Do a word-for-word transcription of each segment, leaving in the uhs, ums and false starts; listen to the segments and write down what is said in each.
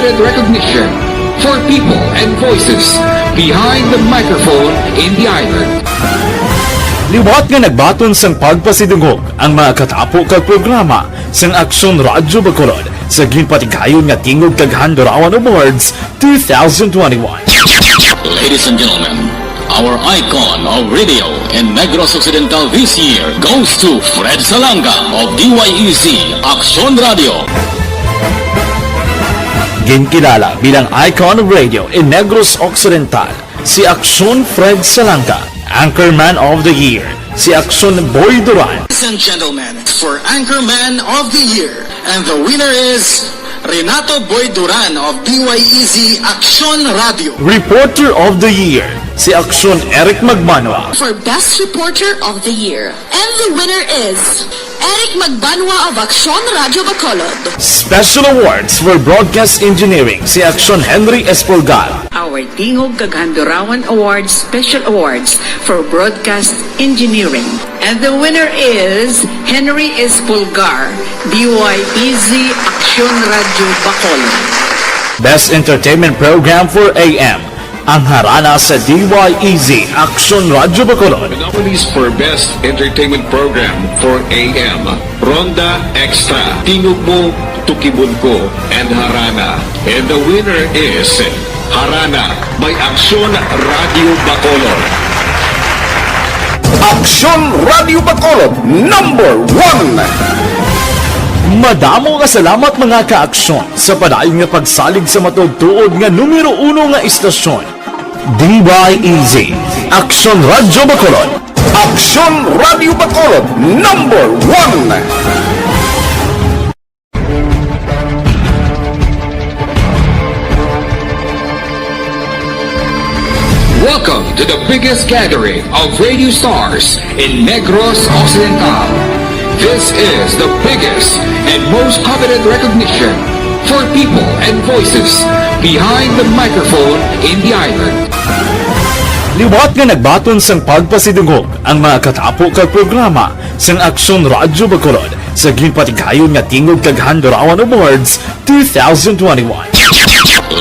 Recognition for people and voices behind the microphone in the island. Liwat nga nagbaton sang pagpasidungog ang mga katapo kag programa sang Aksyon Radyo Bacolod sa ginpatigayon nga Tingog kag Handurawan Awards two thousand twenty-one. Ladies and gentlemen, our icon of radio in Negros Occidental this year goes to Fred Salanga of D Y E Z Aksyon Radio. Ginkilala bilang icon of radio in Negros Occidental si Aksyon Fred Salanga, Anchorman of the Year si Aksyon Boy Duran. Ladies and gentlemen, for Anchorman of the Year, and the winner is Renato Boy Duran of D Y E Z Aksyon Radio. Reporter of the Year si Aksyon Eric Magmanwa. For Best Reporter of the Year, and the winner is Eric Magbanwa of Aksyon Radyo Bacolod. Special Awards for Broadcast Engineering si Aksyon Henry Espolgar. Our Tingog kag Handurawan Awards Special Awards for Broadcast Engineering. And the winner is Henry Espolgar, D Y E Z Aksyon Radyo Bacolod. Best Entertainment Program for A M, ang Harana sa D Y E Z Aksyon Radyo Bacolod. The nominees for Best Entertainment Program for A M, Ronda Extra, Tingog Mo, Tukibon Ko, and Harana. And the winner is Harana by Aksyon Radio Bacolod. Aksyon Radio Bacolod, number one. Madamo nga salamat, mga ka-aksyon, sa padayon nga pagsalig sa matuod-tuod nga numero uno nga istasyon, D Y E Z, Aksyon Radyo Bacolod. Aksyon Radyo Bacolod, number one. Welcome to the biggest gathering of radio stars in Negros Occidental. This is the biggest and most coveted recognition for people and voices behind the microphone in the island. Liwat nga nagbaton sang pagpasidungog ang mga katapo kag programa sang Aksyon Radyo Bacolod sa ginpatigayon nga Tingog kag Handurawan Awards two thousand twenty-one.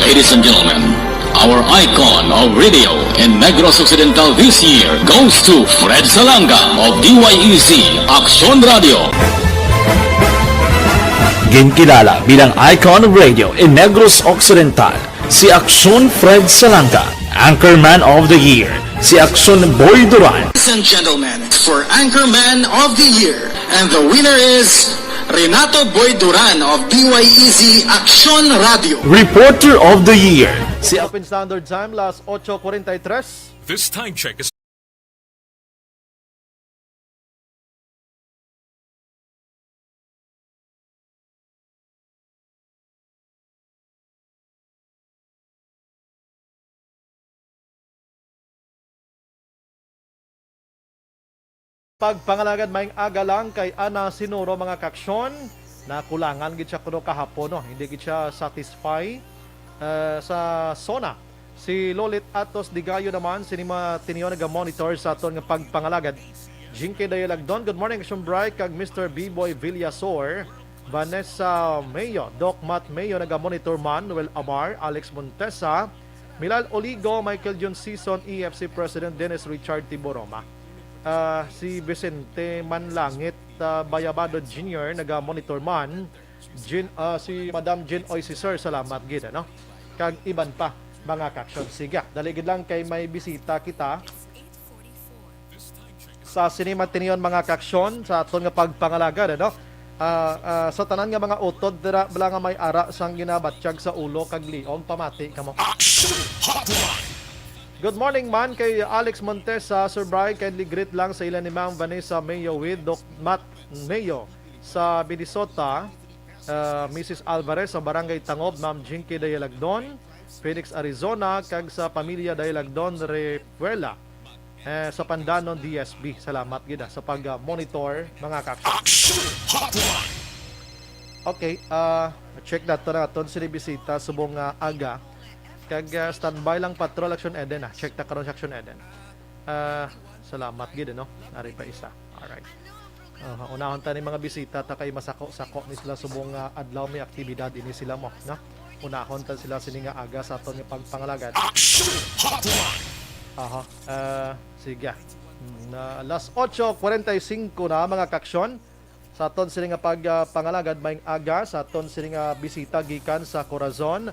Ladies and gentlemen, our icon of radio in Negros Occidental this year goes to Fred Salanga of D Y E Z Aksyon Radio. Ginkilala bilang icon of radio in Negros Occidental si Aksyon Fred Salanga, Anchorman of the Year si Aksyon Boy Duran. Ladies and gentlemen, for Anchorman of the Year, and the winner is Renato Boy Duran of D Y E Z Aksyon Radio. Reporter of the Year si Philippine Standard Time, las ocho cuarenta y tres. This time check is Pagpangalagad, maayong aga lang kay Ana Sinuro, mga kaaksyon. Nakulangan gid siya kuno kahapon, no? Hindi gid siya satisfy, eh, sa SONA. Si Lolit Atos Digayo naman, sini man tiniyo naga-monitor sa aton nga pagpangalagad. Jinky Dayalagdon, good morning, Aksyon Bri, kag Mister B-Boy Villasor, Vanessa Mayo, Doc Matt Mayo, naga-monitor man, Noel Amar, Alex Montesa, Milal Oligo, Michael John Season, E F C President Dennis Richard Tiboroma. Ah, si Vicente Manlangit, ah, Bayabado Junior, naga-monitor man. Jean, ah, si Madam Jean Oy, si Sir, salamat gid, ano? Kag iban pa, mga kaaksyon. Sige, dali gid lang kay may bisita kita sa sini man tiniyon, mga kaaksyon, sa aton nga pagpangalagad, ano? Ah, ah, sa tanan nga mga utod dira bala nga may ara sang ginabatyag sa ulo kag liog, pamati kamo. Action Hotline! Good morning man kay Alex Montesa, Sir Bri, kindly greet lang sa ila ni Ma'am Vanessa Mayo with Doc Matt Mayo sa Minnesota, ah, Missus Alvarez sa Barangay Tangob, Ma'am Jinky Dayalagdon, Phoenix, Arizona, kag sa pamilya Dayalagdon Repuela, eh, sa Pandanon, D S B. Salamat gid, ah, sa pag, ah, monitor, mga kaaksyon. Action Hotline! Okay, ah, check nato na aton sini bisita subong nga aga. Kag, ah, standby lang, Patrol, Action Eden, ah. Check ta karon sa Action Eden. Ah, salamat gid, no? Ari pa isa. Alright. Aha, unahon ta ni mga bisita ta kay masako-sako ni sila subong nga adlaw may aktibidad ini sila mo, no? Unahon ta sila sini nga aga sa aton nga pagpangalagad. Action Hotline! Aha. Ah, sige. Hmm, na alas otso kuwarenta y singko na, mga kaaksyon. Sa aton sini nga pag, ah, pangalagad, maayong aga sa aton sini nga bisita gikan sa Corazon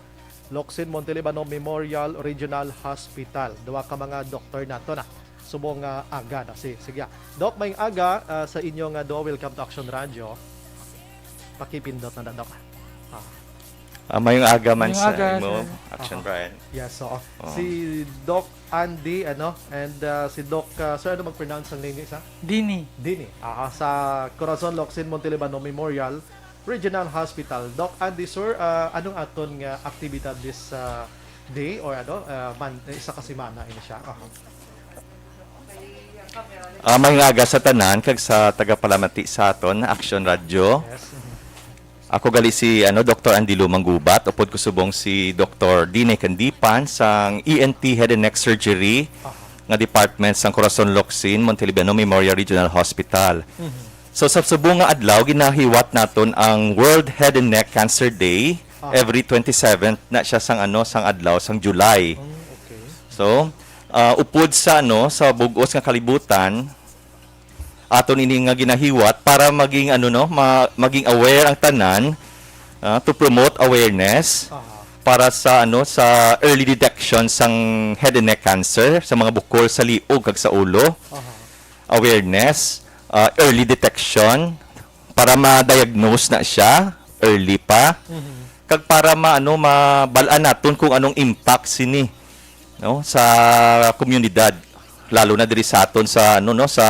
Locsin Montelibano Memorial Regional Hospital. Duha ka mga doktor nato na. Subong nga aga na si, sige. Doc, maayong aga, ah, sa inyo nga duha. Welcome to Action Radio. Pakipindot na, Doc. Ah. Ah, maayong aga man Maayong sa aga, imo, sir. Action Aha. Brian. Yes, so, Oo. si Doc Andy, ano, and, ah, si Doc, ah, sir, ano mag-pronounce ang name niya isa? Dini. Dini. Ah, sa Corazon Locsin Montelibano Memorial Regional Hospital. Doc Andy, sir, ah, anong aton nga aktibidad this, ah, day or ano, ah, man, isa ka semana ini siya? Aha. Ah, maayong aga sa tanan kag sa tagapalamati sa aton Action Radio. Yes. Ako gali si, ano, Doktor Andy Lumang Gubat, upod ko subong si Doktor Dine Candipan sang E N T Head and Neck Surgery Aha. nga department sang Corazon Locsin Montelibiano Memorial Regional Hospital. Mhm. So, sa subong nga adlaw, ginahiwat naton ang World Head and Neck Cancer Day. Aha. Every twenty-seventh na siya sang, ano, sang adlaw sang July. Mm, okay. So, ah, upod sa, ano, sa bug-os nga kalibutan, aton ini nga ginahiwat para maging, ano, no, ma-, maging aware ang tanan, ah, to promote awareness Aha. para sa, ano, sa early detection sang head and neck cancer sa mga bukol sa liog kag sa ulo. Aha. Awareness, ah, early detection para ma-diagnose na siya early pa. Mhm. Kag para ma-, ano, mabal-an naton kung anong impact sini, no, sa komunidad, lalo na diri sa aton sa, ano, no, sa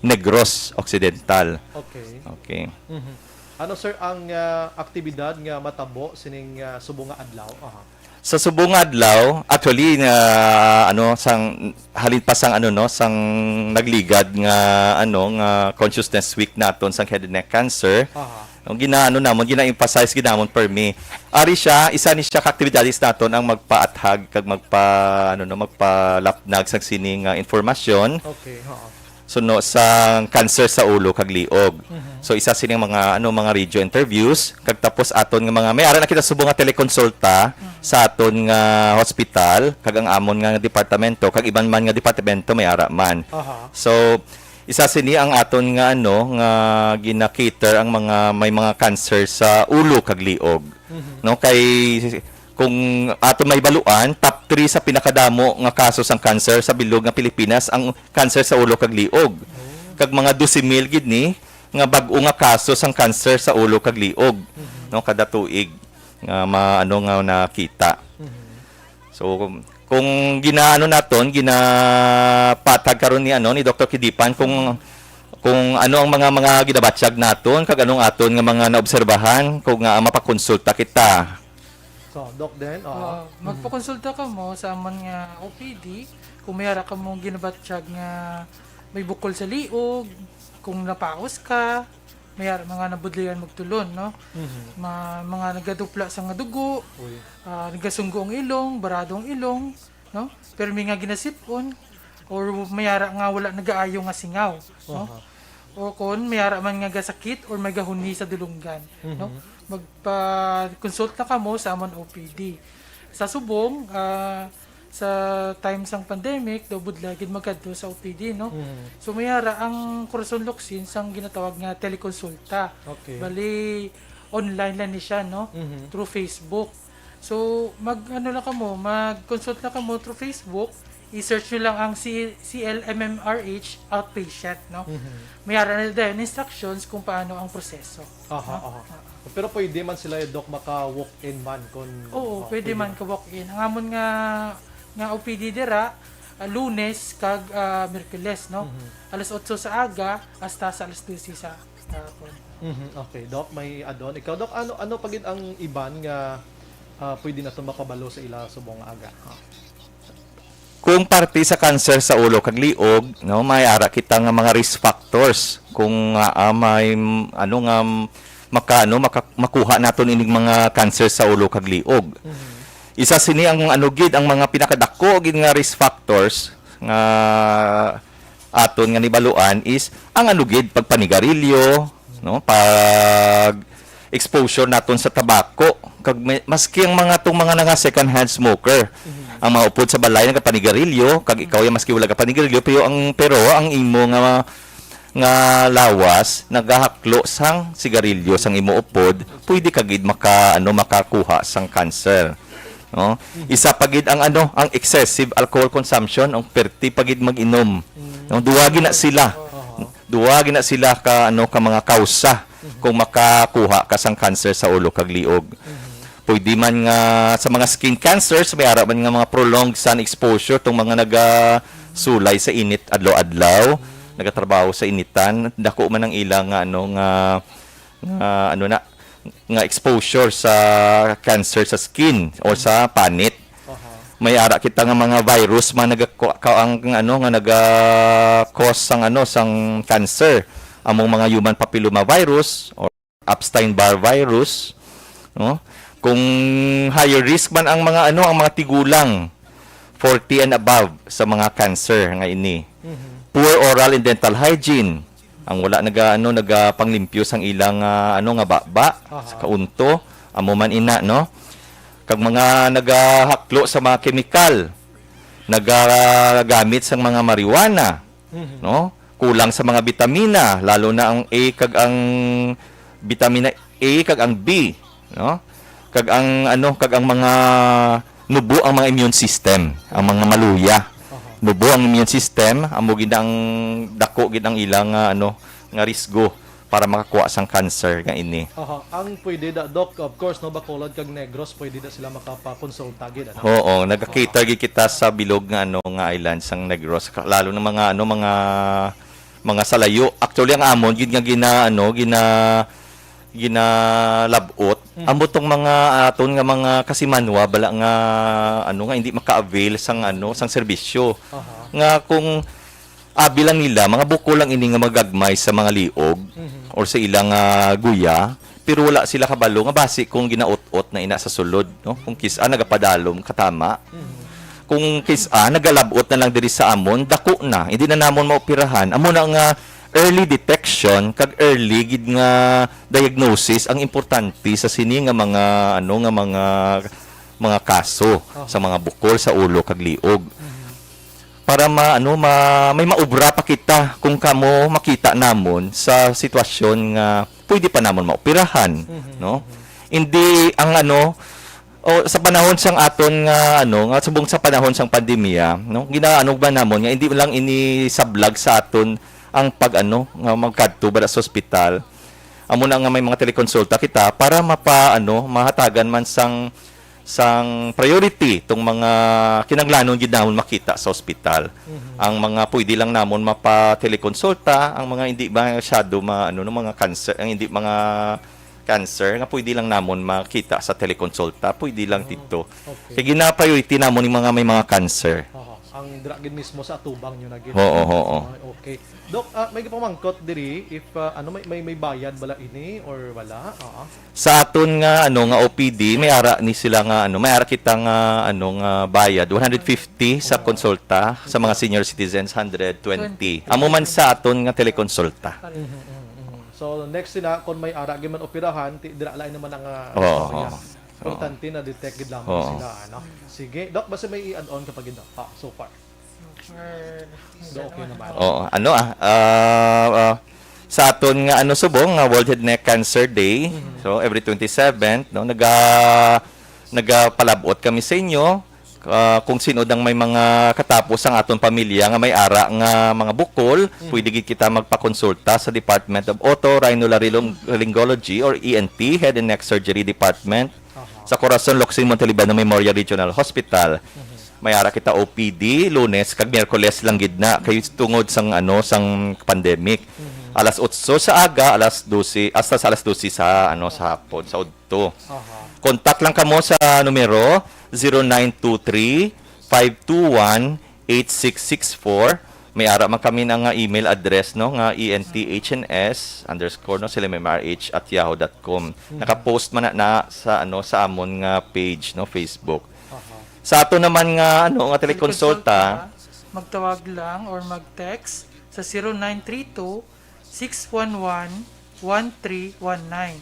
Negros Occidental. Okay. Okay. Mhm. Ano, sir, ang, ah, aktibidad nga matabo sining, ah, subong nga adlaw? Aha. Sa subong nga adlaw, actually, na, ano, sang, halin pa sang, ano, no, sang nagligad nga, ano, nga Consciousness Week naton sang head and neck cancer, Aha. no, ginaano namon, gina-emphasize gid namon permi. Ari siya, isa ni siya ka aktibidades naton ang magpaathag kag magpa-, ano, no, magpalapnag sang sining, ah, informasyon. Okay, oo. Suno sang cancer sa ulo kag liog. Mhm. So, isa sining mga, ano, mga radio interviews, kag tapos aton nga mga, may ara na kita subong nga telekonsulta Mm. sa aton nga hospital, kag ang amon nga departamento, kag iban man nga departamento may ara man. Aha. So, isa sini ang aton nga, ano, nga gina-cater ang mga may mga cancer sa ulo kag liog. Mhm. No, kay kung ato mahibaluan, top three sa pinakadamo nga kaso sang cancer sa bilog nga Pilipinas ang cancer sa ulo kag liog. Oh. Kag mga dose mil gid ni nga bag-o nga kaso sang cancer sa ulo kag liog, Mhm. no, kada tuig nga ma-, ano, nga nakita. Mhm. So, kung, kung ginaano naton, ginapatag karon ni, ano, ni Doktor Kidipan kung, kung ano ang mga, mga ginabatyag naton kag anong aton nga mga naobserbahan, kung nga mapakonsulta kita. So, Doc, then, oo. Oo, magpakonsulta kamo sa amon nga O P D kung may ara kamo ginabatyag nga may bukol sa liog, kung napaos ka, may ara mga nabudlayan magtulon, no? Mhm. Ma-, mga nagadupla sa nga dugo, Uy. ah, nagasunggo ang ilong, barado ang ilong, no? Pero may nga ginasipon, or may ara nga wala nagaayo nga singaw, no? Aha. O kon may ara man nga gasakit or may gahuni sa dulunggan, no? Mhm. Magpa-consult na kamo sa amon O P D. Sa subong, ah, sa time sang pandemic, daw budlay gid magkadto sa O P D, no? Mhm. So, may ara ang Corazon Locsin sang ginatawag nga telekonsulta. Okay. Bali, online lang ni siya, no? Mhm. Through Facebook. So, mag, ano lang kamo, mag-consult lang kamo through Facebook. I-search nyo lang ang C-, C L M M R H outpatient, no? Mhm. May ara na dayon instructions kung paano ang proseso, Aha, no? aha. Oo. Pero pwede man sila, Doc, maka-walk-in man kung Oo, Oh, pwede pwede man man. ka walk-in. Ang amon nga, nga O P D dira, ah, Lunes kag, ah, Miyerkules, no? Mhm. Alas otso sa aga hasta sa alas dose sa hapon. Mhm, okay. Doc, may add-on. Ikaw, Doc, ano, ano pa gid ang iban nga, ah, pwede naton makabalo sa ila subong nga aga? Ah. Kung parte sa cancer sa ulo kag liog, no, may ara kita nga mga risk factors. Kung, ah, may, mm, ano nga, mm, maka-, ano, maka-, makuha naton ining mga cancer sa ulo kag liog. Mhm. Isa sini ang, ano gid, ang mga pinakadako gid nga risk factors nga aton nga nibaluan is ang, ano gid, pagpanigarilyo, no, pag exposure naton sa tabako. Kag may, maski ang mga tong mga nanga second hand smoker, ang mga upod sa balay nagapanigarilyo, kag ikaw ya maski wala ka panigarilyo, pero ang, pero ang imo nga, nga lawas nagahaklo sang sigarilyo sang imo upod, pwede ka gid maka, ano, makakuha sang cancer. No? Isa pa gid ang, ano, ang excessive alcohol consumption, ang perti pa gid mag-inom. No? Duwa gid na sila. Duwa gid na sila ka, ano, ka mga kausa kung makakuha ka sang cancer sa ulo kag liog. Pwede man nga sa mga skin cancers, may ara man nga mga prolonged sun exposure, tong mga nagasulay sa init adlaw-adlaw, nagatrabaho sa initan, dako man ang ilang nga, ano, nga, nga, ano na, nga exposure sa cancer sa skin or sa panit. May ara kita nga mga virus man naga-, ka-, ang, ano, nga naga-cause sang, ano, sang cancer, among mga human papillomavirus or Epstein-Barr virus, no? Kung higher risk man ang mga, ano, ang mga tigulang forty and above sa mga cancer nga ini. Poor oral and dental hygiene, ang wala naga, ano, nagapanglimpyo sang ilang, ah, ano, nga baba, sa kaunto, amo man ina, no? Kag mga nagahaklo sa mga kemikal, nagagamit sang mga marijuana, no? Kulang sa mga bitamina, lalo na ang A kag ang bitamina A kag ang B, no? Kag ang, ano, kag ang mga nubo ang mga immune system, ang mga maluya. Nubo ang immune system, amo gid ang dako gid ang ilang, ah, ano, nga risgo para makakuha sang cancer nga ini. Aha. Ang pwede da, Doc, of course, no, Bacolod kag Negros, pwede da sila makapakonsulta gid, ano? Oo, nagka-cater gid kita sa bilog nga, ano, nga island sang Negros, ka-, lalo ng mga, ano, mga, mga salayo. Actually, ang amon gid nga gina, ano, gina, ginalabot, amo tong mga aton nga mga kasimanwa bala nga, ano, nga hindi maka-avail sang, ano, sang serbisyo. Nga kung abi lang nila, mga bukol lang ini nga magagmay sa mga liog or sa ilang, ah, guya, pero wala sila kabalo nga basi kung ginaot-ot na ina sa sulod, no? Kung kis-a nagapadalom katama, kung kis-a nagalabot na lang diri sa amon, dako na, hindi na namon maoperahan. Amo na nga early detection kag early gid nga diagnosis ang importante sa sini nga mga, ano, nga mga, mga kaso sa mga bukol sa ulo kag liog. Para ma-, ano, ma-, may maubra pa kita kung kamo makita namon sa sitwasyon nga pwede pa namon maoperahan, no? Hindi ang, ano, o sa panahon sang aton nga, ano, nga subong sa panahon sang pandemya, no? Ginaano ba namon nga hindi lang ini sablag sa aton ang pag, ano, nga magkadto ba sa ospital? Amo na nga may mga telekonsulta kita para mapa-, ano, mahatagan man sang, sang priority tong mga kinahanglanon gid namon makita sa ospital. Ang mga pwede lang namon mapa-telekonsulta, ang mga hindi masyado ma-, ano, no, mga cancer, ang hindi mga cancer nga pwede lang namon makita sa telekonsulta, pwede lang dito. Okay. Kay gina-priority namon yung mga may mga cancer. Aha. Ang dira gid mismo sa atubang nyo na gid. Oo, oo. Ah, okay. Doc, ah, may pamangkot diri if, ah, ano, may, may, may bayad bala ini or wala? Oo. Sa aton nga, ano, nga O P D, may ara ni sila nga, ano, may ara kita nga, ano, nga bayad, one hundred fifty sa konsulta, sa mga senior citizens, hundred twenty. Amo man sa aton nga telekonsulta. Mhm, mhm, mhm. So, next sila, kung may ara gid man operahan, ti-, dira lain naman ang, ah, Oo, istorya. Oo. Importante na detect gid lamang Oo. sila, ano? Sige, Doc, basta may i-add on ka pa gid, Doc? Ah, so far. Or Do okay naman. Oo, ano, ah, ah, ah, sa aton nga, ano, subong nga World Head Neck Cancer Day, Mhm. so every twenty-seventh, no, naga-, nagapalabot kami sa inyo, ah, kung sino dang may mga katapos ang aton pamilya nga may ara nga mga bukol, Mhm. pwede gid kita magpakonsulta sa Department of Otorhinolaryngology or E N T, Head and Neck Surgery Department. Aha. Sa Corazon Locsin Montalibano Memorial Regional Hospital. Mhm. May ara kita O P D, Lunes kag Miyerkules lang gid na kay tungod sang, ano, sang pandemic. Mhm. Alas otso sa aga, alas dose, hasta sa alas dose sa, ano, sa hapon, sa udto. Aha. Contact lang kamo sa numero zero nine two three, five two one, eight six six four. May ara man kami na nga email address, no, nga E N T H N S underscore, no, C L M M R H at yahoo dot com. Mhm. Naka-post man na, na sa, ano, sa amon nga page, no, Facebook. Aha. Sa ato naman nga, ano, nga telekonsulta, Telekonsulta, magtawag lang or mag-text sa zero nine three two, six one one, one three one nine.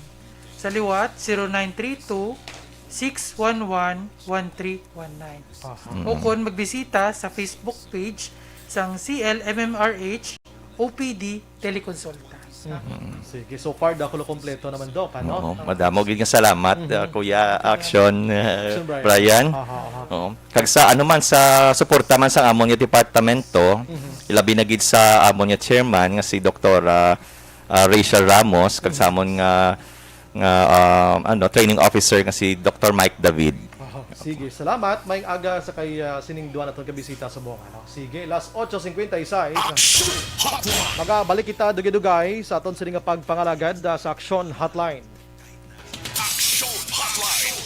Sa liwat, zero nine three two, six one one, one three one nine. Aha. O kon magbisita sa Facebook page sang C L M M R H O P D Teleconsulta. Mhm. Sige, so far, dakulo kompleto naman, Doc, ano? Oo, madamo gid nga salamat, Mhm. uh, Kuya Action, uh, Action, Brian. Brian. Aha, aha. Oo. Kag sa, ano man, sa suporta man sa amon nga departamento, Mhm. ilabi na gid sa amon nga chairman nga si Doktor, uh, uh, Rachel Ramos, kag sa Mhm. amon nga, nga, uh, ano, training officer nga si Doktor Mike David. Aha, sige, salamat. May aga sa kay, uh, sining duha naton kabisita sa buong, ano? Sige, las ocho cincuenta y seis. Action Hotline! Magabalik kita dugay-dugay sa aton sini nga pagpangalagad, ah, sa Action Hotline. Action Hotline!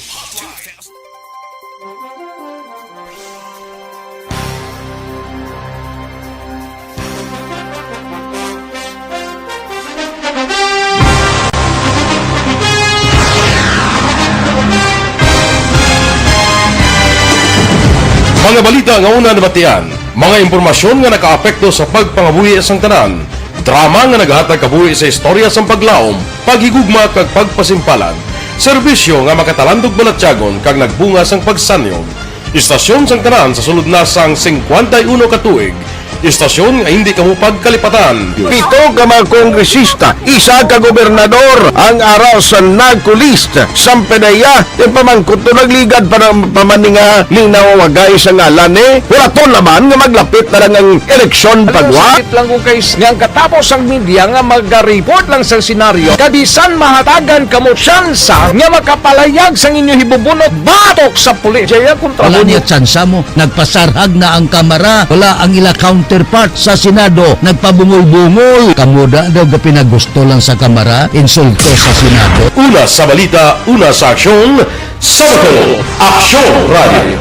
Mga balita nga una nabatian, mga impormasyon nga nakaapekto sa pagpangabuhi sang tanan, drama nga nagahatag kabuhi sa istorya sang paglaom, paghigugma kag pagpasimpalan, serbisyo nga makatalandog balatyagon kag nagbunga sang pagsanyog. Istasyon sang tanan sa sulod na sang singkwenta y uno ka tuig. Istasyon nga hindi kamo pagkalipatan. Pito ka mga kongresista, isa ka gobernador ang ara sa NAGCO list. Sampe na iya, ipamangkot to, nagligad pa na, pa man ni nga linaw wagay sa ngalan ni. Hulaton naman nga maglapit na lang ang eleksyon, pagwa. Sakit lang kung kay nga ang katapos ang media nga magareport lang sa senaryo, kabisan mahatagan kamo tsansa nga makapalayag sang inyo hibubunot batok sa pulis. Jaya kontra Wala niya tsansa mo. Nagpasarhag na ang Kamara. Wala ang ila counterpart sa Senado. Nagpabungol-bungol. Kamo da daw gapinagusto lang sa Kamara. Insulto sa Senado. Una sa balita, una sa aksyon, sa Bacolod, Aksyon Radio.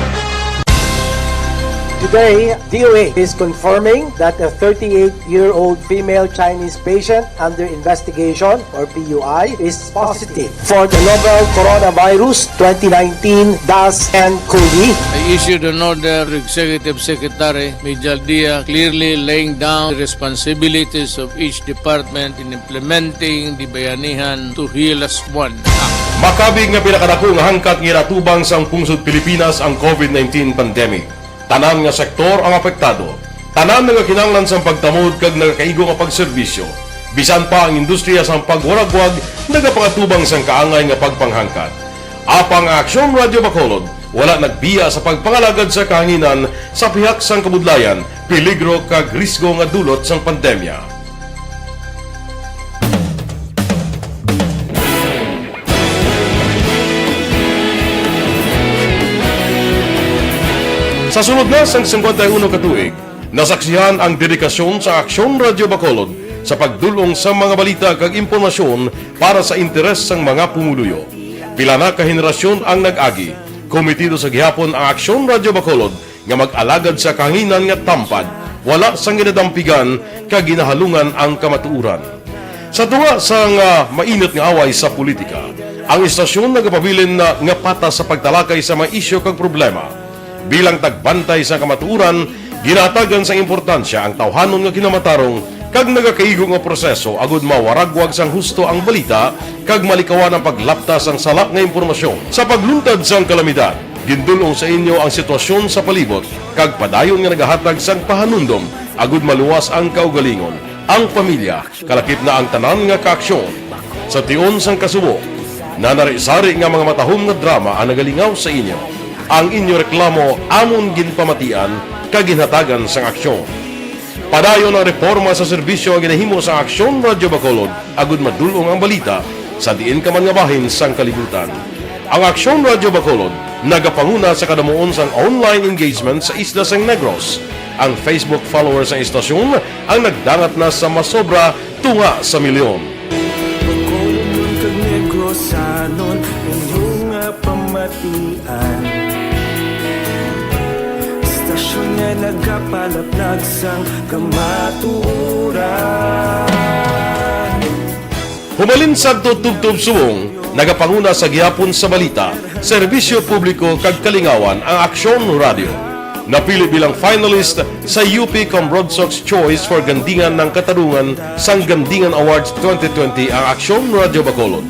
Today, D O A is confirming that a thirty-eight-year-old female Chinese patient under investigation, or P U I, is positive for the novel coronavirus twenty nineteen dash nCoV. I issued an order to Executive Secretary Mijal Dia, clearly laying down the responsibilities of each department in implementing the Bayanihan to Heal As One Act. Makabig nga pinakadako nga hangkat nga ginatubang sang pungsod Pilipinas ang COVID nineteen pandemic. Tanan nga sektor ang apektado. Tanan nagakinahanglan sang pagtamod kag nagakaigo nga pagserbisyo. Bisan pa ang industriya sang pagwaragwag nagapangatubang sang kaangay nga pagpanghangkat. Apang ang Aksyon Radyo Bacolod wala nagbiya sa pagpangalagad sa kahanginan sa pihak sang kabudlayan, peligro kag risgo nga dulot sang pandemya. Sa sulod na sang singkwenta y uno ka tuig, nasaksihan ang dedikasyon sa Aksyon Radyo Bacolod sa pagdul-ong sa mga balita kag impormasyon para sa interes sang mga pumuluyo. Pila na ka henerasyon ang nag-agi. Kometido sa gihapon ang Aksyon Radyo Bacolod nga mag-alagad sa kahanginan nga tampad, wala sang ginadampigan kag ginahalungan ang kamatuoran. Sa tunga sang, ah, mainit nga away sa politika, ang istasyon nagapabilin na nga patas sa pagtalakay sa mga isyu kag problema. Bilang tagbantay sa kamatuoran, ginahatagan sang importansya ang tawhanon nga kinamatarong kag nagakaigo nga proseso agud mawaragwag sang husto ang balita kag malikawan ang paglapta sang sala nga impormasyon. Sa pagluntad sang kalamidad, gindul-ong sa inyo ang sitwasyon sa palibot kag padayon nga nagahatag sang pahanumdom agud maluwas ang kaugalingon, ang pamilya, kalakip na ang tanan nga kaaksyon. Sa tion sang kasubo, nanari-sari nga mga matahom nga drama ang nagalingaw sa inyo. Ang inyo reklamo amon ginpamatian kag ginhatagan sang aksyon. Padayon ang reporma sa serbisyo nga ginahimo sang Aksyon Radyo Bacolod agud madul-ong ang balita sa diin ka man nga bahin sang kalibutan. Ang Aksyon Radyo Bacolod nagapanguna sa kadamuon sang online engagement sa isla sang Negros. Ang Facebook followers sang istasyon ang nagdangat na sa masobra tunga sa milyon. Bacolod kag Negrosanon, inyo nga pamatian. Istasyon nga nagapalaplag sang kamatuoran. Humalin sadto tubtob subong, nagapanguna sa gihapon sa balita, serbisyo publiko kag kalingawan ang Aksyon Radyo. Napili bilang finalist sa U P Cambrodsoc's Choice for Gandingan ng Katarungan sang Gandingan Awards twenty twenty ang Aksyon Radyo Bacolod.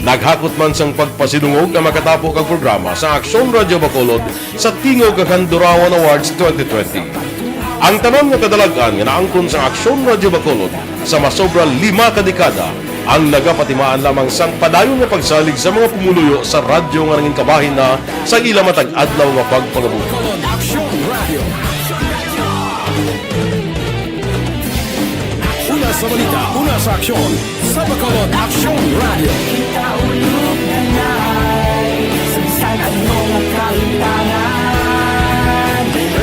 Naghakot man sang pagpasidungog ang makatapo kag programa sa Aksyon Radyo Bacolod sa Tingog kag Handurawan Awards twenty twenty. Ang tanan nga kadalag-an nga naangkon sa Aksyon Radyo Bacolod sa masobra lima ka dekada ang nagapatimaan lamang sang padayon nga pagsalig sa mga pumuluyo sa radyo nga nangin kabahin na sa ila matag adlaw nga pagpangabuhi. Una sa balita, una sa aksyon, sa Bacolod Aksyon Radio. Kita ulog na nai, sa bisan ano nga kalimtangan,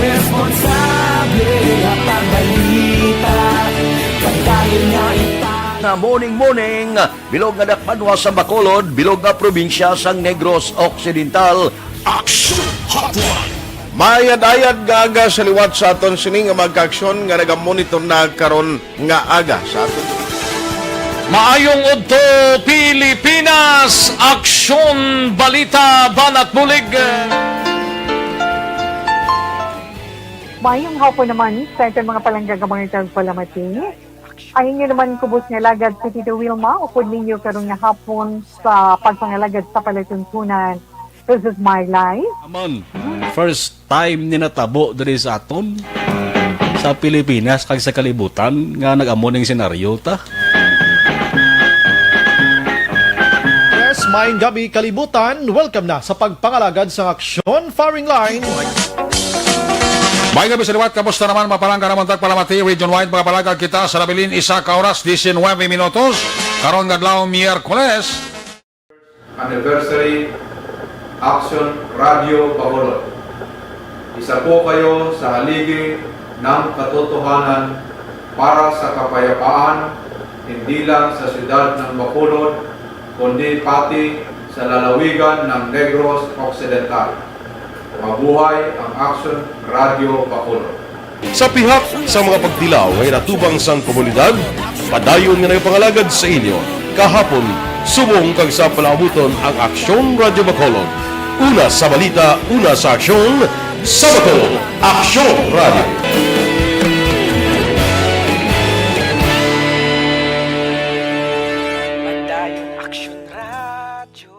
responsable nga pagbalita, pagdali nga ita. Na morning, morning, bilog nga dakbanwa sa Bacolod, bilog nga probinsya sang Negros Occidental. Action Hotline. Mayad-ayad nga aga sa liwat sa aton sini nga mga kaaksyon nga nagamonitor na karon nga aga sa aton. Maayong udto, Pilipinas! Aksyon, balita, banat bulig. Maayong hapon naman sa aton mga palangga nga mga tagpalamati. Ang inyo naman kubos nga alagad si Tito Wilma, upod ninyo karon nga hapon sa pagpangalagad sa palatuntunan. This is my life. Amon, first time ni natabo diri sa aton, sa Pilipinas kag sa kalibutan nga nag-amo ning senaryo ta. Yes, maayong gabi kalibutan. Welcome na sa pagpangalagad sang aksyon firing line. May gabi sa liwat, kamusta naman, mga palangga naman tagpalamati, region-wide, mga palangga kita sa nabilin, isa ka oras, diecinueve minutos, karon nga adlaw, Miyerkules. Anniversary Action Radio Bacolod. Isa po kayo sa haligi ng katotohanan para sa kapayapaan, hindi lang sa siyudad ng Bacolod, kundi pati sa lalawigan ng Negros Occidental. Mabuhay ang Action Radio Bacolod. Sa pihak sa mga pagtilaw nga ginatubang sang komunidad, padayon nga nagapangalagad sa inyo kahapon, subong kag sa palaabuton ang Aksyon Radyo Bacolod. Una sa balita, una sa aksyon, sa Bacolod, Aksyon Radyo. Padayon Aksyon Radyo.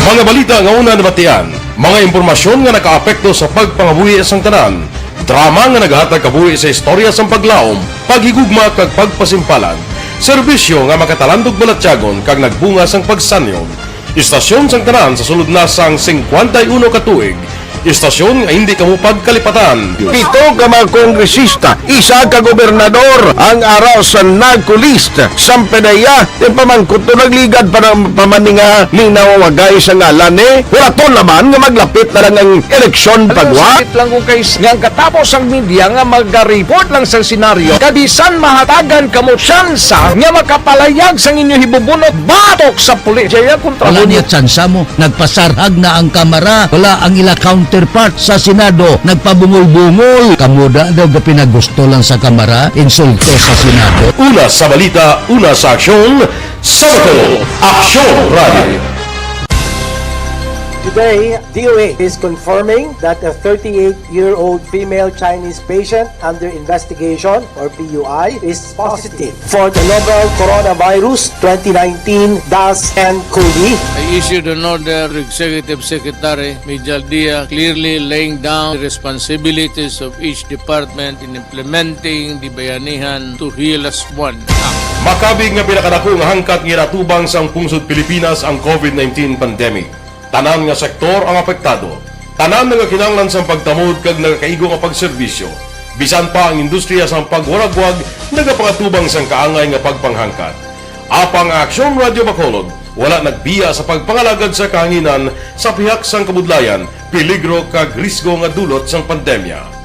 Mga balita nga una nabatian, mga impormasyon nga nakaapekto sa pagpangabuhi sang tanan, drama nga nagahatag kabuhi sa istorya sang paglaom, paghigugma kag pagpasimpalan, serbisyo nga makatalandog balatyagon kag nagbunga sang pagsanyon. Istasyon sang tanan sa sulod na sang singkwenta y uno ka tuig. Istasyon nga hindi kamo pagkalipatan. Pito ka mga kongresista, isa ka gobernador ang ara sa NAGCO list. Sang PDEA, di pa man kuto nagligad pa na, pa man ni nga linawagay sa ngalan ni. Wala to naman nga maglapit na lang ang eleksyon pagwa. Sakit lang kung kay s-, nga ang katapos ang media nga magareport lang sa senaryo, kabisan mahatagan kamo tsansa nga makapalayag sang inyo hibubunot batok sa pulis. Jaya kontra Wala mo. Niya tsansa mo. Nagpasarhag na ang Kamara. Wala ang ila counterpart sa Senado. Nagpabungol-bungol. Kamo da daw ga pinagusto lang sa Kamara. Insulto sa Senado. Una sa balita, una sa aksyon, sa Bacolod, Aksyon Radio. Today, D O H is confirming that a thirty-eight-year-old female Chinese patient under investigation, or P U I, is positive for the novel Coronavirus twenty nineteen dash N COVID. I issued an order to Executive Secretary Mijal Dia, clearly laying down the responsibilities of each department in implementing the Bayanihan to Heal Us One Act. Makabig nga pinakadako nga hangkat nga ginatubang sang pungsod Pilipinas ang COVID nineteen pandemic. Tanan nga sektor ang apektado. Tanan nagakinahanglan sang pagtamod kag nagakaigo nga pagserbisyo. Bisan pa ang industriya sang pagwaragwag nagapangatubang sang kaangay nga pagpanghangkat. Apang ang Aksyon Radyo Bacolod wala nagbiya sa pagpangalagad sa kahanginan sa pihak sang kabudlayan, peligro kag risgo nga dulot sang pandemya.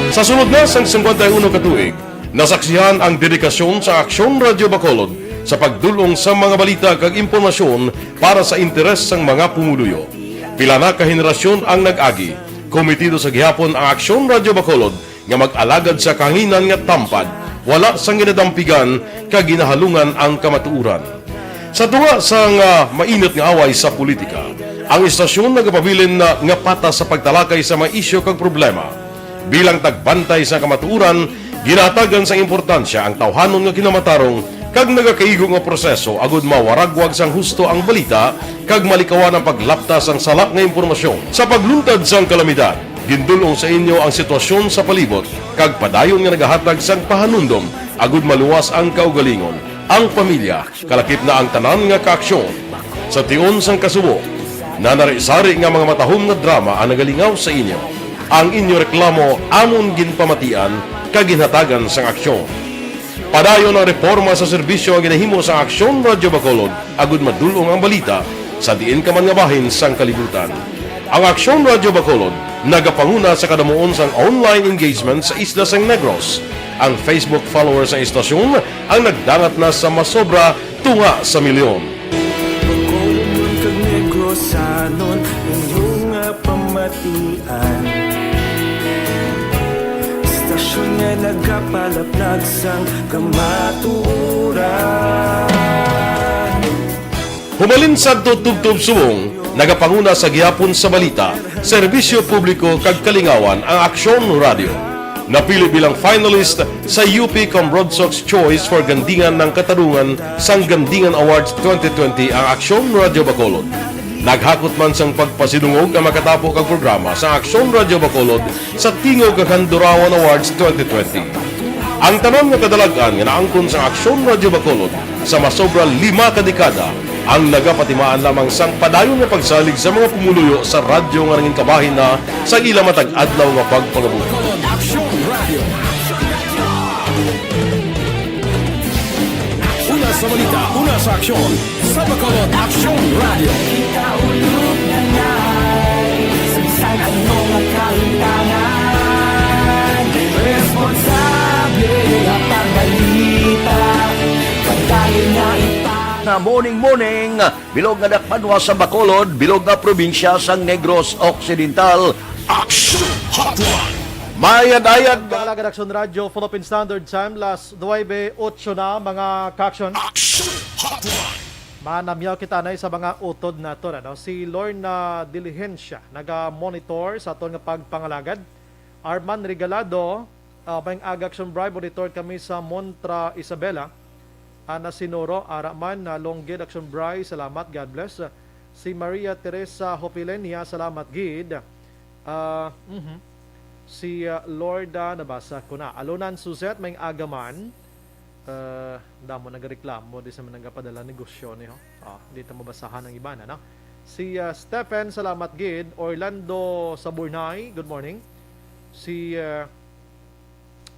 Sa sulod na sang singkwenta y uno ka tuig, nasaksihan ang dedikasyon sa Aksyon Radyo Bacolod sa pagdul-ong sa mga balita kag impormasyon para sa interes sang mga pumuluyo. Pila na ka henerasyon ang nag-agi. Kometido sa gihapon ang Aksyon Radyo Bacolod nga mag-alagad sa kahanginan nga tampad, wala sang ginadampigan kag ginahalungan ang kamatuoran. Sa tunga sang, ah, mainit nga away sa politika, ang istasyon nagapabilin na nga patas sa pagtalakay sa mga isyu kag problema. Bilang tagbantay sa kamatuoran, ginahatagan sang importansya ang tawhanon nga kinamatarong kag nagakaigo nga proseso agud mawaragwag sang husto ang balita kag malikawan ang paglapta sang sala nga impormasyon. Sa pagluntad sang kalamidad, gindul-ong sa inyo ang sitwasyon sa palibot kag padayon nga nagahatag sang pahanumdom agud maluwas ang kaugalingon, ang pamilya, kalakip na ang tanan nga kaaksyon. Sa tion sang kasubo, nanari-sari nga mga matahom nga drama ang nagalingaw sa inyo. Ang inyo reklamo amon ginpamatian kag ginhatagan sang aksyon. Padayon ang reporma sa serbisyo nga ginahimo sang Aksyon Radyo Bacolod agud madul-ong ang balita sa diin ka man nga bahin sang kalibutan. Ang Aksyon Radyo Bacolod nagapanguna sa kadamuon sang online engagement sa isla sang Negros. Ang Facebook followers sang istasyon ang nagdangat na sa masobra tunga sa milyon. Bacolod kag Negrosanon, inyo nga pamatian. Istasyon nga nagapalaplag sang kamatuoran. Humalin sadto tubtob subong, nagapanguna sa gihapon sa balita, serbisyo publiko kag kalingawan ang Aksyon Radyo. Napili bilang finalist sa U P Comrod Sox Choice for Gandingan ng Katarungan sang Gandingan Awards twenty twenty ang Aksyon Radyo Bacolod. Naghakot man sang pagpasidungog ang makatapo kag programa sa Aksyon Radyo Bacolod sa Tingog kag Handurawan Awards twenty twenty. Ang tanan nga kadalag-an nga naangkon sa Aksyon Radyo Bacolod sa masobra lima ka dekada ang nagapatimaan lamang sang padayon nga pagsalig sa mga pumuluyo sa radyo nga nangin kabahin na sa ila matag adlaw nga pagpangabuhi. Aksyon Radio. Una sa balita, una sa aksyon, sa Bacolod Aksyon Radio. Kaulog na nga, sa bisan ano nga kahimtangan, responsable nga pagbalita, pagdali nga ipa- Na morning, morning, bilog nga dakbanwa sa Bacolod, bilog nga probinsya sang Negros Occidental. Action Hotline! Mayad-ayad. Kabalagad Action Radio, Philippine Standard Time, las nuebe otso na, mga ka-action. Action Hotline! Manamyaw kita na sa mga utod nato, ano? Si Lorna Diligencia, naga-monitor sa aton nga pagpangalagad. Arman Regalado, ah, maayong aga, Action Bribe, monitor kami sa Montra Isabela. Ana Sinoro, ara man, ah, Longgid, Action Bribe, salamat, God bless. Si Maria Teresa Hopilenia, salamat gid. Ah, mhm. Si, ah, Lorda, nabasa ko na. Alonan Suzette, maayong aga man. Ah, damo nagareklamo, di sa man nagapadala negosyo ni, ho. Ah, di ta mabasahan ang iban, ano? Si, ah, Stephen, salamat gid. Orlando Saburnay, good morning. Si, ah,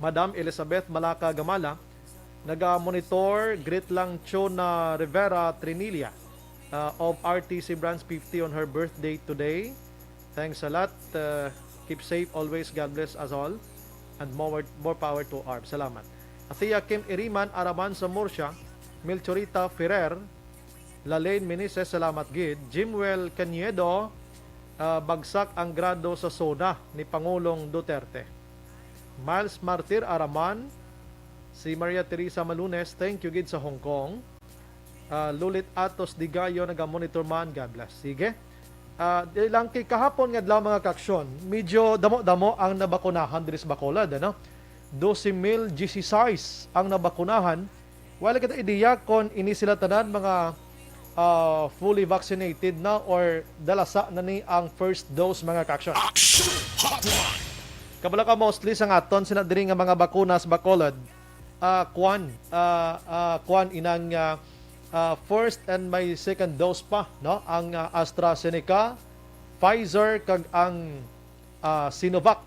Madam Elizabeth Malaka Gamala, naga-monitor, greet lang Chona Rivera Trinilla, ah, of R T C Branch fifty on her birthday today. Thanks a lot. Uh, keep safe always. God bless us all. And more, more power to ARB. Salamat. Athea Kim Iriman, Araman sa Murcia, Milchorita Ferrer, Lalaine Meneses, salamat gid. Jimwell Cañedo, ah, bagsak ang grado sa SONA ni Pangulong Duterte. Miles Martir, Araman, si Maria Teresa Malunes, thank you gid sa Hong Kong. Ah, Lulit Atos Digayo, naga-monitor man. God bless. Sige. Ah, di lang kay kahapon nga adlaw, mga kaaksyon, medyo damo-damo ang nabakunahan diri sa Bacolod, ano? Doce mil dieciséis ang nabakunahan. Wala kita ideya kung ini sila tanan mga, ah, fully vaccinated na or dalasa na ni ang first dose, mga kaaksyon. Action Hotline! Kabalo ka, mostly sa aton sina diri nga mga bakuna sa Bacolod, ah, kwan, ah, ah, kwan inang, ah, ah, first and may second dose pa, no? Ang, ah, AstraZeneca, Pfizer, kag ang, ah, Sinovac.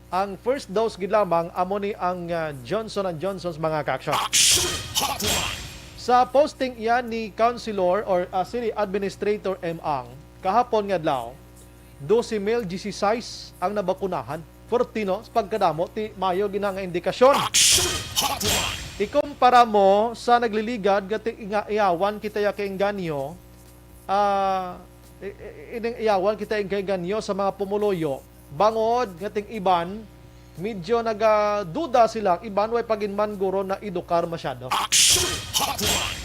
Ang first dose gid lamang amo ni ang, ah, Johnson and Johnson's, mga kaaksyon. Action Hotline! Sa posting iyan ni Councilor or, ah, City Administrator M. Ang, kahapon nga adlaw, doce mil dieciséis ang nabakunahan. Forte, no? Sa pagkadamo, ti maayo gina nga indikasyon. Action Hotline! Ikumpara mo sa nagliligad nga ti-, nga iyawan kita ya kainganyo, ah, i-, i-, ining iyawan kita kainganyo sa mga pumuluyo, bangod nga ting iban, medyo nagaduda sila, ang iban way pa gid man guro na-edukar masyado. Action Hotline!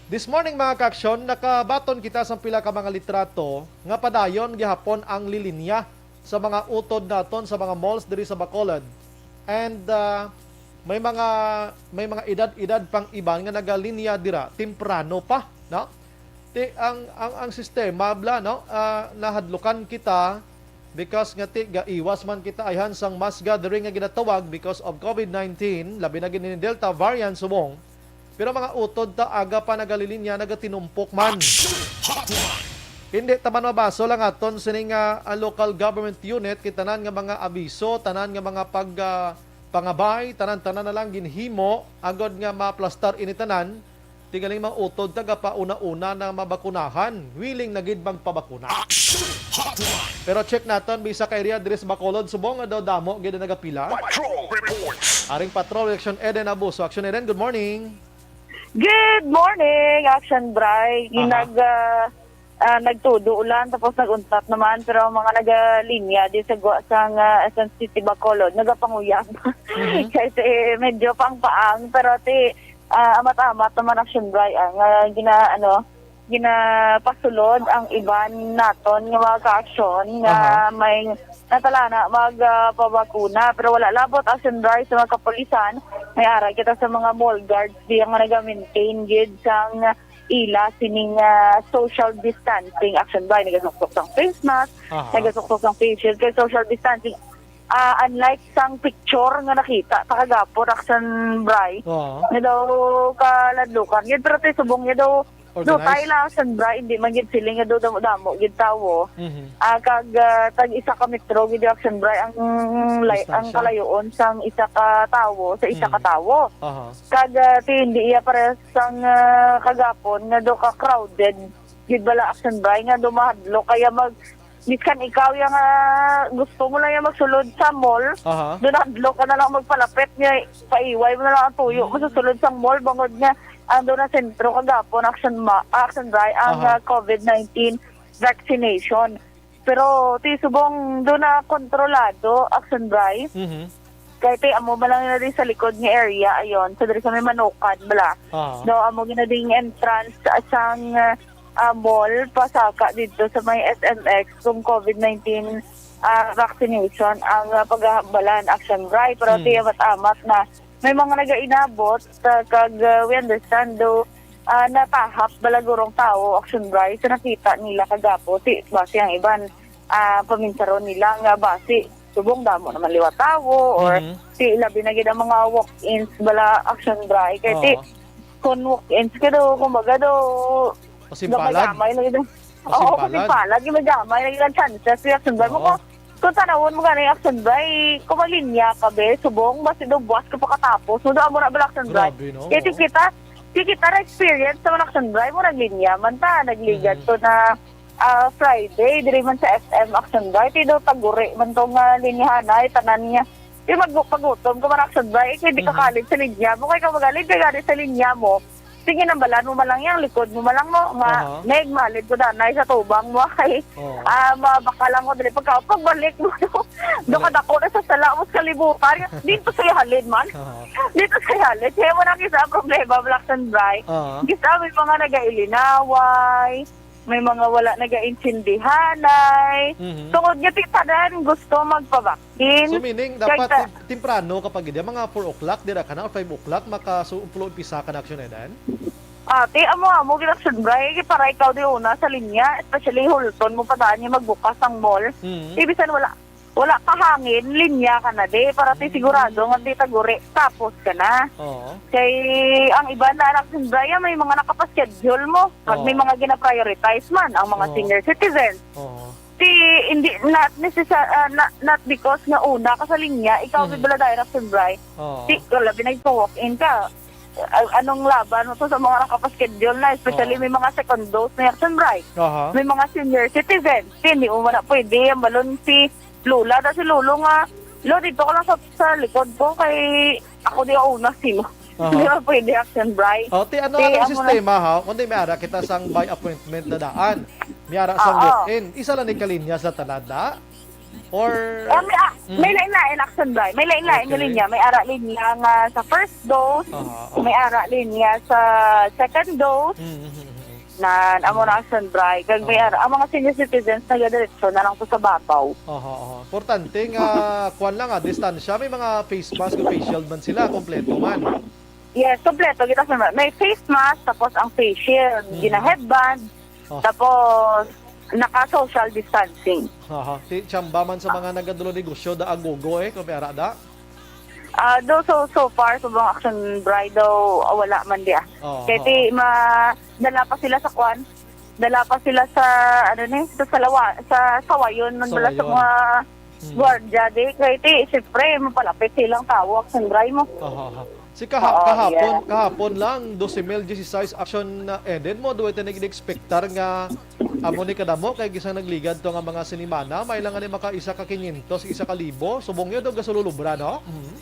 This morning, mga ka-aksyon, nakabaton kita sa pila ka mga litrato nga padayon gihapon ang lilinya sa mga utod naton sa mga malls diri sa Bacolod. And, ah, may mga, may mga edad-edad pang iban nga nagalinya dira temprano pa, no? Ti, ang, ang, ang sistema, bala, no? Ah, nahadlukan kita because nga ti, gaiwas man kita ayhan sang mass gathering nga ginatawag because of COVID nineteen, labi na gid ni Delta variant subong. Pero mga utod ta, aga pa nagalilinya, nagatinumpok man. Action Hotline! Hindi ta man mabasol ang aton sini nga, ah, local government unit, kay tanan nga mga abiso, tanan nga mga pag, ah, pangabay, tanan-tanan na lang ginhimo agod nga maplastar ini tanan. Ti galing mga utod ta, gapauna-una na mabakunahan, willing na gid magpabakuna. Action Hotline! Pero check naton, bisa ka area diri sa Bacolod subong nga daw damo gid ang nagapila. Patrol Reports! Aring Patrol, Action Eden Abuso. Action Eden, good morning. Good morning, Action Bri. Aha. Nag, ah, ah, nagtudo ulan, tapos nag-untat naman, pero ang mga nagalinya di sa gwa sang, ah, S M City Bacolod, nagapanguyab. Mhm. Kasi medyo pang-paang, pero ti, ah, amat-amat naman, Action Bri, ang, ah, gina-, ano, ginapasulod ang iban naton nga mga ka-aksyon nga Aha. may natalana mag, ah, pabakuna, pero wala labot, Action Bri, sa mga kapulisan. May ara kita sa mga mall guards diya nga naga-maintain gid sang ila sining, ah, social distancing, Action Bri. Nagasuksok sang face mask, Aha. nagasuksok sang face shield, kay social distancing. Ah, unlike sang picture nga nakita ta kagapon, Action Bri, Oo. nga daw kaladlukan gid, pero ti subong nga daw, daw Organized? tayo lang, Action Bri, hindi man gid feeling nga daw damo-damo gid tawo. Mhm. Ah, kag, ah, tag isa ka metro gid, Action Bri, ang lay-, ang Distansya? kalayoon sang isa ka tawo sa isa ka Mm. tawo. Aha. Kag, ah, ti hindi iya parehas sang, ah, kagapon nga daw ka crowded gid bala, Action Bri, nga daw mahadlok kaya mag, bisan ikaw ya nga gusto mo lang ya magsulod sa mall, Aha. daw nahadlok ka na lang magpalapit niya, paiway mo na lang ang tuyo mo sa Mhm. sulod sang mall, bangod nga ando na sentro kagapon, Action Ma-, Action Bri, ang, Aha. ah, COVID nineteen vaccination. Pero ti subong daw na kontrolado, Action Bri. Mhm. Kay ti amo man lang na di sa likod nga area, ayon. So, diri sa may Manukan, bala. Aha. No, amo gina ding entrance sang, ah, mall, pasaka dito sa may S M X kung COVID nineteen, ah, vaccination ang, ah, paghahambalan, Action Bri. Pero Hmm. ti amat-amat na may mga nagainabot, ah, kag, ah, we understand do, ah, natahap bala gurong tawo, Action Bri, sa nakita nila kagapo. Ti, basi ang iban, ah, paminsaron nila nga basi subong damo naman liwat tawo or Mhm. ti labi na gid ang mga walk-ins bala, Action Bri. Kay ti, Oo. kung walk-ins ka do, kumbaga do, Pasimpalag. gamay-gamay na gid ang, oo, Pasimpalag. pasimpalag, gamay-gamay na gid ang chances, Action Bri. Oo. Mo ko, kung tanawon mo gani, Action Bri, kung maglinya ka, be, subong, basi do buwas ka pa katapos. Mo do, amo na bala, Action Bri. Grabe, no? Kay ti Oo. kita, ti kita na-experience naman, Action Bri, mo naglinya man ta, nagligad Mhm. to na, ah, Friday, diri man sa S M, Action Bri, ti daw taguri man to nga linyahanay, tanan nga. Di mag-, pagutom ka man, Action Bri, kay di ka Mhm. kahalin sa linya mo, kay ka magaling ka gani sa linya mo, sige, nambalan mo man lang yang likod mo man lang mo, nga, Aha. Meg, mahalin ko danay sa tubang mo, kay, Oo. ah, mabaka lang ko, dali pagka, pagbalik mo, do Wala. kadako na sa sala mo sa kalibutan, dito sa halin man. Aha. Dito sa halin. Kaya mo na kisa ang problema, Black and Bright. Aha. Kisa may mga nagailinaway, may mga wala nagaintindihanay. Mhm. Tungod nga ti tanan gusto magpabaksin. So, meaning, Kay dapat ta- tim-, temprano kapag gid, mga four o'clock, dira ka na, or five o'clock, makasumplo umpisa ka na, Action Eden? Ate, amo-amo, gid, Action Bri, para ikaw di una sa linya, especially Hulton mo pa daan yung magbukas ang mall. Mhm. Ibisan wala, wala ka hangin, linya ka na di, para ti sigurado nga ti taguri, tapos ka na. Oo. Kay ang iba na, Action Bri, may mga nakapaschedule mo. Pag may Oo. mga gina-prioritize man, ang mga Oo. senior citizens. Oo. Ti, hindi, not necessar-, ah, na-, not because nga una ka sa linya, ikaw Mhm. gid bala direct, Action Bri. Oo. Ti, kung labi na ikaw walk-in ka, ah, anong laban mo to sa mga nakapaschedule na, especially Oo. may mga second dose na, Action Bri. Aha. May mga senior citizens. Ti, hindi mo man na pwede ang balon si Lola. Da si Lolo nga, "Lo, dito ka lang sa, sa likod ko kay ako di ako una simo." Aha. Di ba pwede, Action Bri? O, ti, ano Ti, ang amo na. sistema, ha? Kundi may ara kita sang by appointment na daan. May ara sang Oo. walk-in. Isa lang ni kalinya sa tanan, da? Or Ah, may, ah, Mm. may lain-lain, Action Bri. May lain-lain nga Okay. linya. May ara linya nga sa first dose, Aha, aha. may ara linya sa second dose, Mm, mm, mm, mm. na amo na, Action Bri. Kag may Oo. ara, ang mga senior citizens nagadiretso na lang to sa babaw. Aha, aha. Importante nga kuan lang, ah, distansya. May mga face mask o face shield man sila, kompleto man. Yes, kompleto kita sa may face mask, tapos ang face shield, Mm. gina-headband, Oh. tapos naka-social distancing. Aha. Ti chamba man sa mga nagadulo negosyo da agogo eh, kung may ara da. Ah, do so, so far, subong, Action Bri, do, ah, wala man di, ah. Oo, Kaya ti, oo. ma-, dala pa sila sa kwan. Dala pa sila sa, ano ni, sa salawa, sa sawayon, man bala sa Sawayon. mga Hmm. gwardiya, di. Kaya ti, siyempre, mapalapit silang tawo, Action Bri, mo. Aha, aha. Si kaha- Oo, kahapon, yeah. kahapon lang, dos mil dieciséis, Action, uh, Eden, mo, duway ta nag-expectar nga amo ni kadamo kay gisang nagligad to nga mga sinimana, may lang ni maka isa ka kinyentos, isa ka libo, subong yun, do gasululubra, no? Mhm.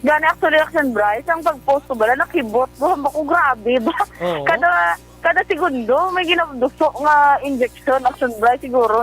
Gani, actually, Action Bri, ang pag-post ko bala, nakibot ko, hamba ko, grabe ba? Oo. Kada, kada segundo, may ginabduso nga injection, Action Bri, siguro.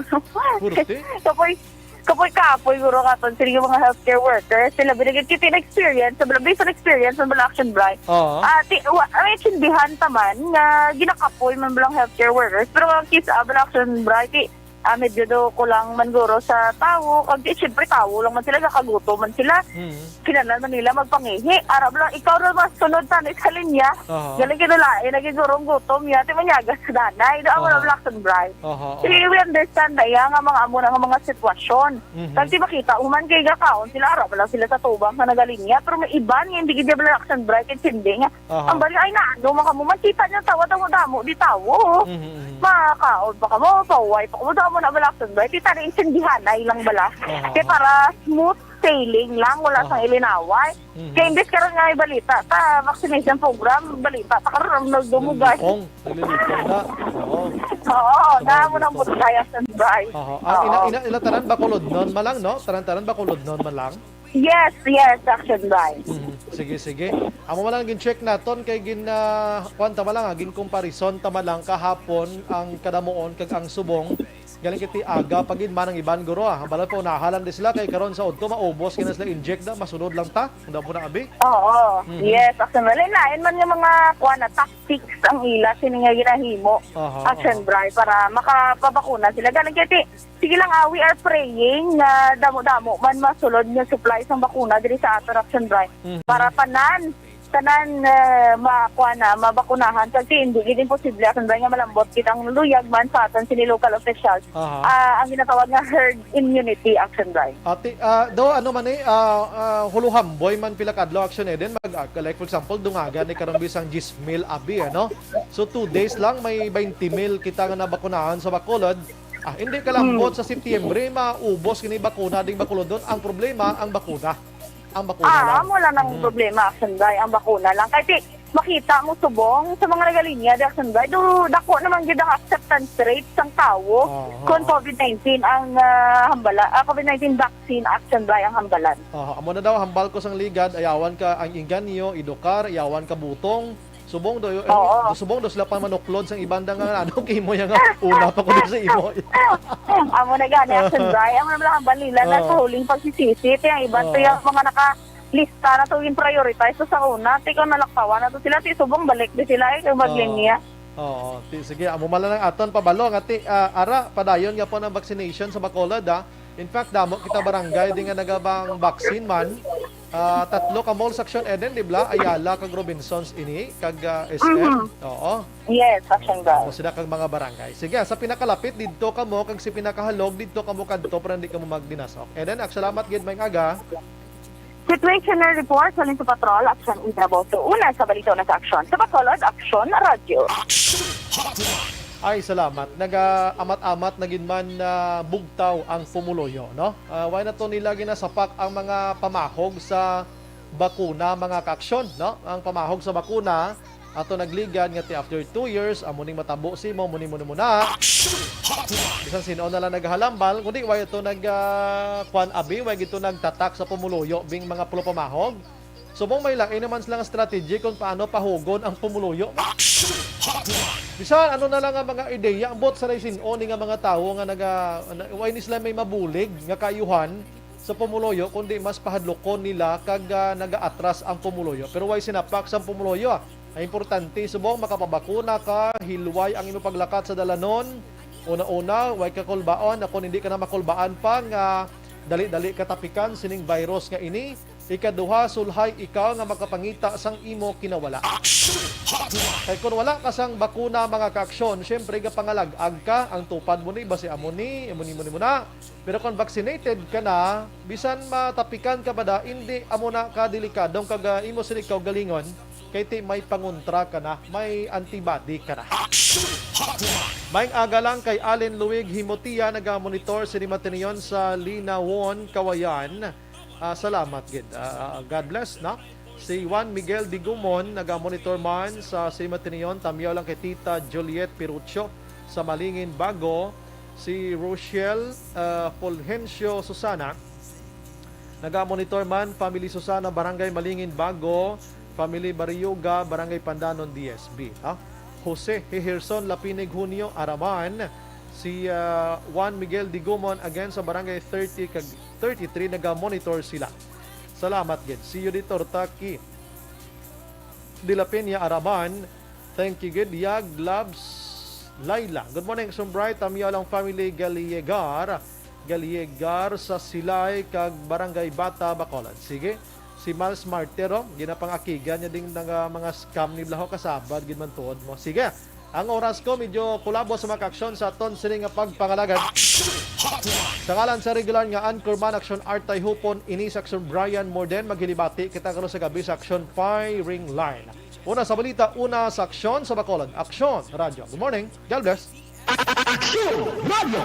Purti? Kapoy, kapoy, kapoy, guro, katon, sila yung mga healthcare workers, sila binigyan kita ng experience, sa, based on experience, sa bala, Action Bri. Oo. Ah, ti, wa, may intindihan taman nga ginakapoy man bala ang healthcare workers, pero ang kisa, ah, bala, Action Bri, ti, ah, medyo do kulang man guro sa tawo. Kag di, siyempre, tawo lang man sila, kakagutom man sila. Mhm. Kinahanglan man nila magpangihi. Ara bala, ikaw na mas sunod tani sa linya. Aha. Galing ka na lain, naging gurong gutom niya, ti manyaga sa danay. Do, amo Aha. na, Action Bri. Aha, Sige, aha. we understand na iya nga mga amo na nga mga sitwasyon. Mhm. Kag di makita, human kay gakaon sila, ara bala sila sa tubang sa nagalinya. Pero may iban nga hindi gid bala, Action Bri, kay sindi nga. Aha. Ang bali, ay, naano man kamo, man kita niyo, tawa, damo-damo, di tawo. Mhm, mhm. Makaon pa kamo, pahuway pa kamo, damo na bala, Action Bri. Kita na intindihanay lang bala. Aha. Kaya para smooth sailing lang, wala Aha. sang ilinaway. Mhm. Kaya imbis karon nga balita ta, vaccination program, balita ta karon ang nagdumugay. Naglilipong. Naglilipong na. Oo. Oo, Sa mga damo nang gusto. Butay, Action Bri. Aha. Ang ina, Oo. ina, ila tanan, bakulodnon man lang, no? Tanan-tanan, bakulodnon man lang. Yes, yes, Action Bri. Mhm. Sige, sige. Amo man lang gin-check naton kay gin, ah, kuwan ta man lang, ah, gin-comparison ta man lang kahapon ang kadamuon kag ang subong. Galing kiti aga pa gid man ang iban, guro, ah. Hambal pa, unahan lang di sila kay karon sa udto maubos kina sila inject na, masunod lang ta. Ang damo na abi. Oo. Mhm. Yes, Action Bri. Lain-lain man nga mga kuwan na tactics ang ila sini nga ginahimo. Aha, Action aha. Bri, para makapabakuna sila. Galing kiti, sige lang, ah, we are praying nga damo-damo man masulod nga supply sang bakuna diri sa aton, Action Bri. Mhm. Para tanan, tanan, eh, makuha na, mabakunahan. Kasi hindi gid imposible, Action Bri, nga malambot gid ang luyag man sa aton sini local officials. Aha. Ah, ang ginatawag nga herd immunity, Action Bri. Ati, ah, do, ano man eh, ah, ah, huluhamboy man pila kadlaw, Action Eden, mag, ah, like for example, dungaga ni karon bisang diyes mil abi, ano? So two days lang may twenty mil kita nga nabakunahan sa Bacolod. Ah, hindi kalambot sa Setyembre maubos kini bakuna ding Bacolodon. Ang problema ang bakuna. Ang bakuna Ah, lang. Amo lang ang Mhm. problema, Action Bri, ang bakuna lang. Kay ti, makita mo subong sa mga nagalinya di, Action Bri, do dako naman gid ang acceptance rate sang tawo Oo. kung COVID nineteen ang, ah, hambala, ah, COVID nineteen vaccine, Action Bri, ang hambalan. Oh, amo na daw hambal ko sang ligad, ayawan ka ang inganyo, edukar, ayawan ka butong. Subong do, eh, Oo. subong do sila pa manuklod sang iban da nga ano kimo yang una pa ko sa imo. Amo na gani, Action Bri. Amo na lang ang balila na Oo. sa huling pagsisisi. Ti ang iban to Oo. yung mga nakalista na to yung prioritize to sa una. Ti kung nalakpawan na to sila, ti subong balik di sila eh, kung maglinya. Oo, ti, sige, amo man lang ang aton pabalo nga ti, ah, ara padayon nga po ang vaccination sa Bacolod, ah. In fact, damo kita barangay di nga nagabang vaccine man. Ah, tatlo ka malls, Action Eden, di bla? Ayala kag Robinsons ini kag, ah, S M. Mhm. Oo. Yes, Action Bri. Amo sila kag mga barangay. Sige, sa pinakalapit didto kamo kag si pinakahalog didto kamo kadto para hindi kamo magdinasok. Eden, ak salamat gid, may aga. Situational report, halin sa patrol, Action Ida Boto. Una sa balita na sa aksyon. Sa Bacolod, Action Radyo. Ay, salamat. Nagaamat-amat na gid man na bugtaw ang pumuluyo, no? Ah, wala na to nila ginasapak ang mga pamahog sa bakuna, mga kaaksyon, no? Ang pamahog sa bakuna, ato nagligad nga ti after two years, amo ning matabo sa imo, muni, muni, muna. Bisan sino na lang naghalambal, kundi wala to nag, ah, kwan abi, wala gid to nagtatak sa pumuluyo, bing mga pulo pamahog. Subong may lain naman silang strategy kung paano pahugon ang pumuluyo. Action Hotline! Bisan ano na lang ang mga ideya, ambot sa naisin-on ni nga mga tawo nga naga-, na, why ni sila may mabulig nga kaayuhan sa pumuluyo, kundi mas pahadlokon nila kag, ah, nagaatras ang pumuluyo. Pero why sinapak sang pumuluyo, ah? Ang importante, subong makapabakuna ka, hilway ang imo paglakat sa dalanon. Una-una, way ka kulbaon, kung hindi ka na makulbaan pa nga dali-dali ka tapikan sining virus nga ini. Ikaduha, sulhay ikaw nga makapangita sang imo kinawala. Action Hotline! Kay kung wala ka sang bakuna, mga kaaksyon, syempre gapangalag-ag ka, ang tupad mo ni, basi amo ni, amo ni, mo ni, mo na. Pero kung vaccinated ka na, bisan matapikan ka pa da, hindi amo na ka delikadong kag, ah, imo sini kaugalingon, kay ti may pangontra ka na, may antibody ka na. Action Hotline! Maayong aga lang kay Allen Luig Himotia, naga-monitor sini matinuon sa Linawon, Kawayan. Ah, salamat gid. Ah, God bless, no? Si Juan Miguel Digumon, naga-monitor man sa sini matinuon, tamyaw lang kay Tita Juliet Pirucho sa Malingin, Bago. Si Rochelle, ah, Fulgencio Susana, naga-monitor man, family Susana, Barangay Malingin, Bago, family Barioga, Barangay Pandanon, D S B, ha? Jose Heherson Lapinig Junio, Araman, si, ah, Juan Miguel Digumon, again, sa Barangay thirty kag thirty-three, naga-monitor sila. Salamat gid. Si Yudit Ortaki de la Peña, Araman, thank you gid. Yag loves Laila. Good morning, Sumbray. Tamyaw lang family Galiegar. Galiegar sa Silay kag Barangay Bata, Bacolod. Sige. Si Miles Martero, ginapangakigan niya ding nga mga scam ni Blaho, kasabad gid man tuod mo. Sige. Ang oras ko medyo kulabo sa mga kaaksyon sa aton sini nga pagpangalagad. Action Hotline! Sa ngalan sa regular nga anchorman, Aksyon Artay Hupon, ini si Aksyon Brian Morden, maghilibati kita karon sa gabi sa Aksyon Firing Line. Una sa balita, una sa aksyon sa Bacolod. Aksyon Radyo. Good morning. God bless. Aksyon Radyo.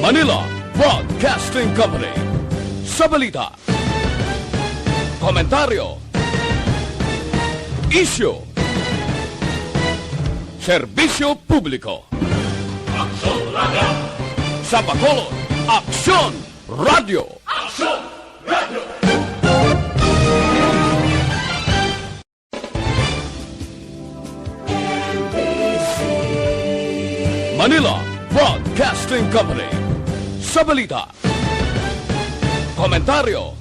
Manila Broadcasting Company. Sa balita, komentaryo, isyu, serbisyo publiko. Aksyon Radyo. Sa Bacolod, Aksyon Radyo. Aksyon Radyo. Manila Broadcasting Company. Sa balita, komentaryo,